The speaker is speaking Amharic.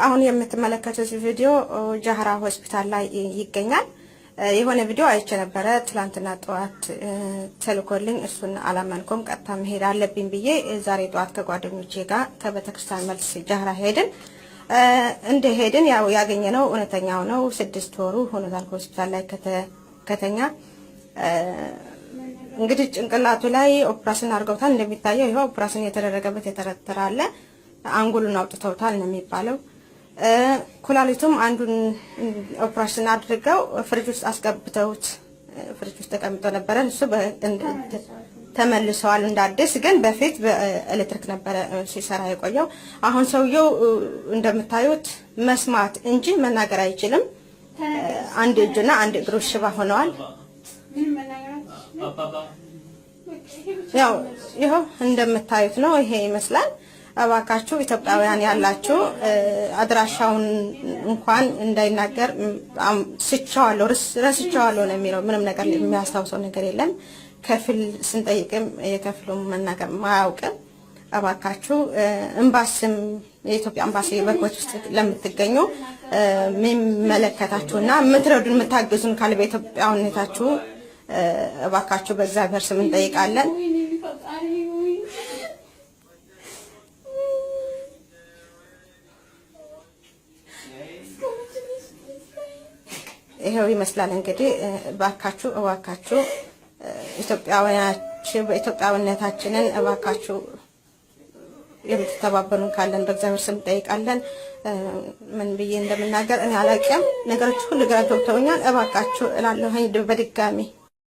አሁን የምትመለከቱት ቪዲዮ ጃህራ ሆስፒታል ላይ ይገኛል። የሆነ ቪዲዮ አይቼ ነበረ ትላንትና ጠዋት ተልኮልኝ፣ እሱን አላመንኩም። ቀጥታ መሄድ አለብኝ ብዬ ዛሬ ጠዋት ከጓደኞቼ ጋር ከቤተክርስቲያን መልስ ጃህራ ሄድን። እንደ ሄድን ያው ያገኘነው እውነተኛው ነው። 6 ወሩ ሆኖታል ሆስፒታል ላይ ከተኛ። እንግዲህ ጭንቅላቱ ላይ ኦፕራሽን አድርገውታል። እንደሚታየው ይኸው ኦፕራሽን የተደረገበት የተረተረ አለ። አንጎሉን አውጥተውታል ነው የሚባለው። ኩላሊቱም አንዱን ኦፕራሽን አድርገው ፍሪጅ ውስጥ አስገብተውት ፍሪጅ ውስጥ ተቀምጦ ነበረ። እሱ ተመልሰዋል እንደ አዲስ። ግን በፊት በኤሌክትሪክ ነበረ ሲሰራ የቆየው። አሁን ሰውየው እንደምታዩት መስማት እንጂ መናገር አይችልም። አንድ እጁና አንድ እግሩ ሽባ ሆነዋል። ያው ይኸው እንደምታዩት ነው። ይሄ ይመስላል። እባካችሁ ኢትዮጵያውያን ያላችሁ አድራሻውን እንኳን እንዳይናገር ስቸዋለሁ፣ ረስቸዋለሁ ነው የሚለው። ምንም ነገር የሚያስታውሰው ነገር የለም። ከፍል ስንጠይቅም የከፍሉ መናገር አያውቅም። እባካችሁ ኤምባሲም የኢትዮጵያ ኤምባሲ በኩዌት ውስጥ ለምትገኙ የሚመለከታችሁና የምትረዱን የምታግዙን ካለ በኢትዮጵያዊነታችሁ እባካችሁ በእግዚአብሔር ስም እንጠይቃለን። ይሄው ይመስላል እንግዲህ። እባካችሁ እባካችሁ በኢትዮጵያዊነታችንን እባካችሁ የምትተባበሩን ካለን በእግዚአብሔር ስም እንጠይቃለን። ምን ብዬ እንደምናገር እኔ አላውቅም። ነገሮች ሁሉ ግራ ገብተውኛል። እባካችሁ እላለሁኝ በድጋሚ።